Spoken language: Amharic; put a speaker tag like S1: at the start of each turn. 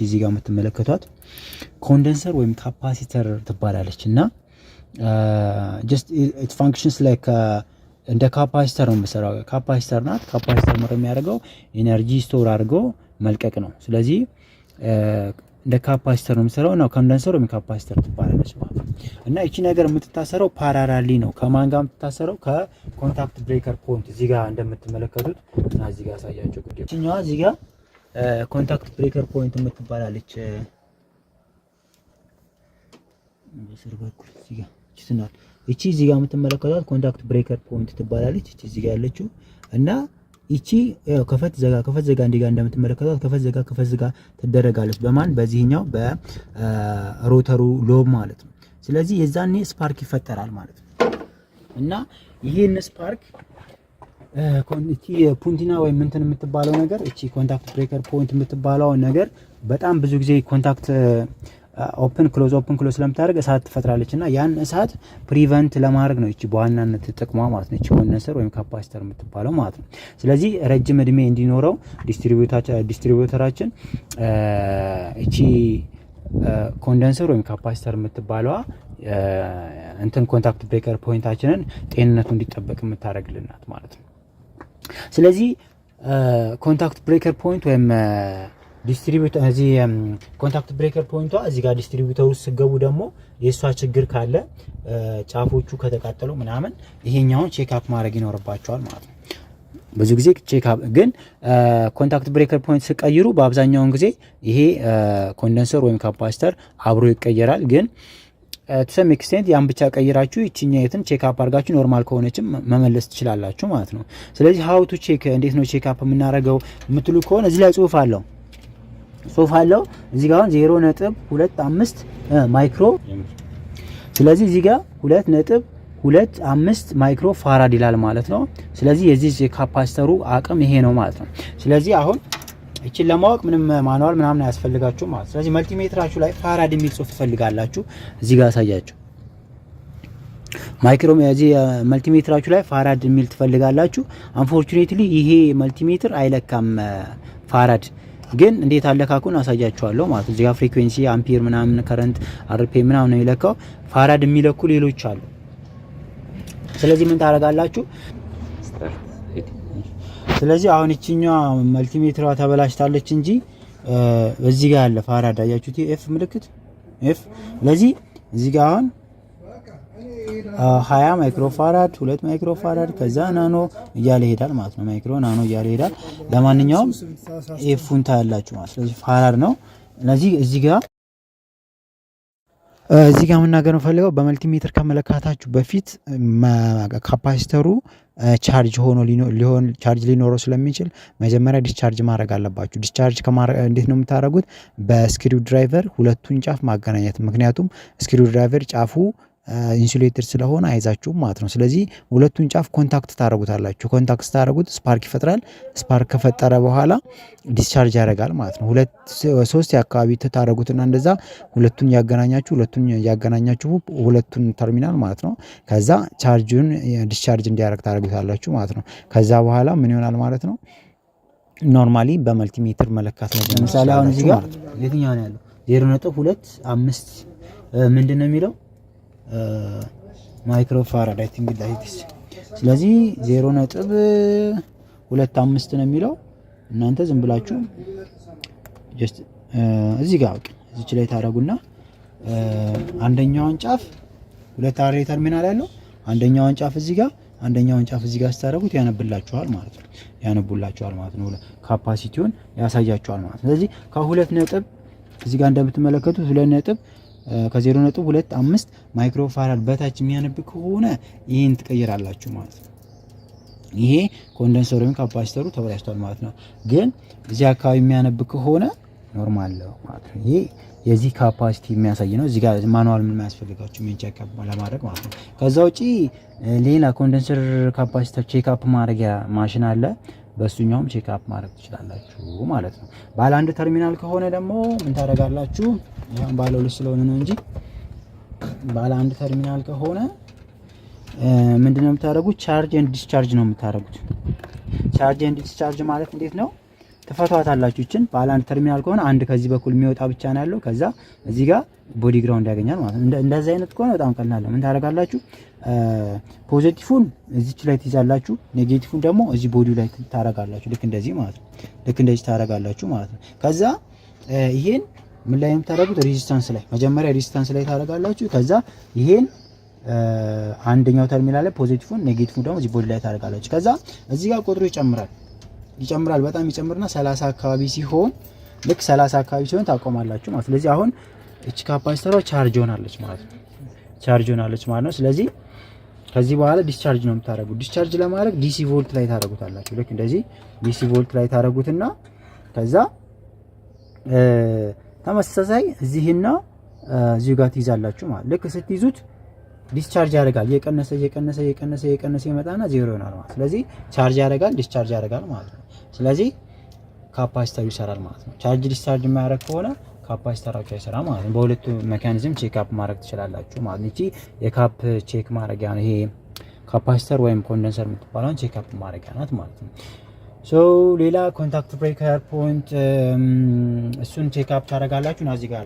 S1: እዚህ ጋር የምትመለከቷት condenser ወይም capacitor ትባላለች እና just it functions like እንደ capacitor ነው የምትሰራው። Capacitor ናት። Capacitor ምር የሚያደርገው energy store አድርጎ መልቀቅ ነው። ስለዚህ እንደ capacitor ነው የምትሰራው እና condenser ወይም capacitor ትባላለች ማለት ነው። እና እቺ ነገር የምትታሰረው parallelly ነው። ከማን ጋር የምትታሰረው? ከ contact breaker point እዚህ ጋር እንደምትመለከቱት እና እዚህ ጋር አሳያቸው ጉዳይ እቺኛዋ እዚህ ጋር contact breaker point የምትባላለች። በስር በኩል እዚህ ጋር እቺ ናት። እቺ እዚህ ጋር የምትመለከቷት contact breaker point ትባላለች። እቺ እዚህ ጋር ያለችው እና እቺ ያው ከፈት ዘጋ ከፈት ዘጋ እንዲህ ጋር እንደምትመለከቷት ከፈት ዘጋ ከፈት ዘጋ ትደረጋለች። በማን? በዚህኛው በ rotor ኡ lobe ማለት ነው። ስለዚህ የዛኔ spark ይፈጠራል ማለት ነው። እና ይህን spark እቺ ፑንቲና ወይም እንትን የምትባለው ነገር፣ እቺ contact breaker point የምትባለው ነገር በጣም ብዙ ጊዜ contact open close open close ስለምታደርግ እሳት ትፈጥራለች እና ያን እሳት prevent ለማድረግ ነው እቺ በዋናነት ጥቅሟ ማለት ነው። እቺ condenser ወይም capacitor የምትባለው ማለት ነው። ስለዚህ ረጅም እድሜ እንዲኖረው distributor ኣችን እቺ condenser ወይም capacitor የምትባለዋ እንትን contact breaker point ኣችንን ጤንነቱ እንዲጠበቅ የምታደርግልናት ማለት ነው። ስለዚህ contact breaker point ወይም distributor እዚህ contact breaker point ኧ እዚህ ጋር distributor ውስጥ ስገቡ ደግሞ የእሷ ችግር ካለ፣ ጫፎቹ ከተቃጠሉ ምናምን ይሄኛውን check up ማድረግ ይኖርባቸዋል ማለት ነው። ብዙ ጊዜ check up ግን contact breaker point ስቀይሩ በአብዛኛውን ጊዜ ይሄ condenser ወይም capacitor አብሮ ይቀየራል። ግን to some extent ያን ብቻ ቀይራችሁ ይችኛየትን check up አድርጋችሁ normal ከሆነችም መመለስ ትችላላችሁ ማለት ነው። ስለዚህ how to check፣ እንዴት ነው check up የምናደርገው የምትሉ ከሆነ እዚህ ላይ ጽሁፍ አለው፣ ጽሁፍ አለው። እዚህ ጋር አሁን 0.25 micro፣ ስለዚህ እዚህ ጋር 2.25 micro farad ይላል ማለት ነው። ስለዚህ የዚህ የ capacitor ኡ አቅም ይሄ ነው ማለት ነው። ስለዚህ አሁን እቺን ለማወቅ ምንም manual ምናምን አያስፈልጋችሁም ማለት። ስለዚህ multimeter ኣችሁ ላይ farad የሚል ጽሁፍ ትፈልጋላችሁ። እዚህ ጋር አሳያችሁ micro እዚህ multimeter ኣችሁ ላይ farad የሚል ትፈልጋላችሁ። Unfortunately ይሄ multimeter አይለካም farad፣ ግን እንዴት አለካኩን አሳያችኋለሁ ማለት ነው። እዚህ ጋር frequency፣ ampere ምናምን፣ current፣ RPM ምናምን ነው የሚለካው። Farad የሚለኩ ሌሎች አሉ። ስለዚህ ምን ታደርጋላችሁ? ስለዚህ አሁን ይችኛዋ multimeter ዋ ተበላሽታለች እንጂ እዚህ ጋር ያለ farad አያችሁት? F ምልክት F። ስለዚህ እዚህ ጋር አሁን 20 micro farad፣ 2 micro farad፣ ከዛ nano እያለ ይሄዳል ማለት ነው። Micro፣ nano እያለ ይሄዳል። ለማንኛውም F ኡን ታያላችሁ ማለት። ስለዚህ farad ነው። ስለዚህ እዚህ ጋር መናገር የምፈልገው በ multimeter ከመለካታችሁ በፊት capacitor ኡ charge ሆኖ ሊሆን charge ሊኖረው ስለሚችል መጀመሪያ discharge ማድረግ አለባችሁ። Discharge እንዴት ነው የምታደርጉት? በ screwdriver ሁለቱን ጫፍ ማገናኘት። ምክንያቱም screwdriver ጫፉ insulated ስለሆነ አይዛችሁም ማለት ነው። ስለዚህ ሁለቱን ጫፍ contact ታደርጉታላችሁ። Contact ስታደርጉት spark ይፈጥራል። Spark ከፈጠረ በኋላ discharge ያደርጋል ማለት ነው። ሁለት ሶስት የአካባቢ ታደርጉትና እንደዛ ሁለቱን ያገናኛችሁ ሁለቱን ተርሚናል ማለት ነው። ከዛ charge ኡን discharge እንዲያደርግ ታደርጉታላችሁ ማለት ነው። ከዛ በኋላ ምን ይሆናል ማለት ነው? Normally በ multimeter መለካት ነው። ለምሳሌ አሁን እዚህ ጋር የትኛው ነው ያለው? 0.25 ምንድን ነው የሚለው? Micro farad, I think like this። ስለዚህ 0.25 ነው የሚለው። እናንተ ዝም ብላችሁ just እዚህ ጋር በቃ እዚች ላይ ታደርጉና አንደኛውን ጫፍ፣ ሁለት አሬ ተርሚናል ያለው፣ አንደኛውን ጫፍ እዚህ ጋር አንደኛውን ጫፍ እዚህ ጋር ስታደርጉት ያነብላችኋል ማለት ነው። ያነቡላችኋል ማለት ነው። Capacity ውን ያሳያችኋል ማለት ነው። ስለዚህ ከሁለት ነጥብ እዚህ ጋር እንደምትመለከቱት ሁለት ነጥብ ከ0.25 micro farad በታች የሚያነብ ከሆነ ይህን ትቀይራላችሁ ማለት ነው። ይሄ condenser ወይም capacitor ኡ ተበላሽቷል ማለት ነው። ግን እዚህ አካባቢ የሚያነብ ከሆነ normal ነው ማለት ነው። ይሄ የዚህ capacity የሚያሳይ ነው። እዚህ ጋር manual ምን የሚያስፈልጋችሁ main check up ለማድረግ ማለት ነው። ከዛ ውጪ ሌላ condenser capacitor check up ማድረጊያ ማሽን አለ። በእሱኛውም check up ማድረግ ትችላላችሁ ማለት ነው። ባለ አንድ ተርሚናል ከሆነ ደግሞ ምን ታደርጋላችሁ? ይሄን ባለ ሁለት ስለሆነ ነው እንጂ ባለ አንድ ተርሚናል ከሆነ ምንድነው የምታደርጉት? Charge and discharge ነው የምታደርጉት። Charge and discharge ማለት እንዴት ነው? ትፈቷታላችሁ። ይችን ባለ አንድ ተርሚናል ከሆነ አንድ ከዚህ በኩል የሚወጣ ብቻ ነው ያለው። ከዛ እዚህ ጋር body ground ያገኛል ማለት ነው። እንደዚህ አይነት ከሆነ በጣም ቀላል ነው። ምን ታደርጋላችሁ? Positive ን እዚች ላይ ትይዛላችሁ፣ negative ን ደግሞ እዚህ body ው ላይ ታደርጋላችሁ። ልክ እንደዚህ ማለት ነው። ልክ እንደዚህ ታደርጋላችሁ ማለት ነው። ከዛ ይሄን ምን ላይ የምታደርጉት? Resistance ላይ፣ መጀመሪያ resistance ላይ ታደርጋላችሁ። ከዛ ይሄን አንደኛው ተርሚናል ላይ positive ን፣ negative ን ደግሞ እዚህ body ላይ ታደርጋላችሁ። ከዛ እዚህ ጋር ቁጥሩ ይጨምራል፣ ይጨምራል፣ በጣም ይጨምርና 30 አካባቢ ሲሆን፣ ልክ 30 አካባቢ ሲሆን ታቆማላችሁ ማለት። ስለዚህ አሁን እቺ capacitor ሯ charge ሆናለች ማለት ነው። Charge ሆናለች ማለት ነው። ስለዚህ ከዚህ በኋላ discharge ነው የምታደርጉት። Discharge ለማድረግ DC volt ላይ ታደርጉታላችሁ። ልክ እንደዚህ DC volt ላይ ታደርጉትና ከዛ ተመሳሳይ እዚህና እዚሁ ጋር ትይዛላችሁ ማለት። ልክ ስትይዙት discharge ያደርጋል። እየቀነሰ፣ እየቀነሰ፣ እየቀነሰ፣ እየቀነሰ ይመጣና ዜሮ ይሆናል ማለት። ስለዚህ charge ያደርጋል፣ discharge ያደርጋል ማለት ነው። ስለዚህ capacitor ኡ ይሰራል ማለት ነው። Charge discharge የማያደርግ ከሆነ capacitor ኣችሁ አይሰራም ማለት ነው። በሁለቱ mechanism check up ማድረግ ትችላላችሁ ማለት ነው። ይቺ የ cap check ማድረጊያ ነው። ይሄ capacitor ወይም condenser የምትባለውን check up ማድረጊያ ናት ማለት ነው። So ሌላ contact breaker point፣ እሱን check up ታደርጋላችሁ እና እዚህ ጋር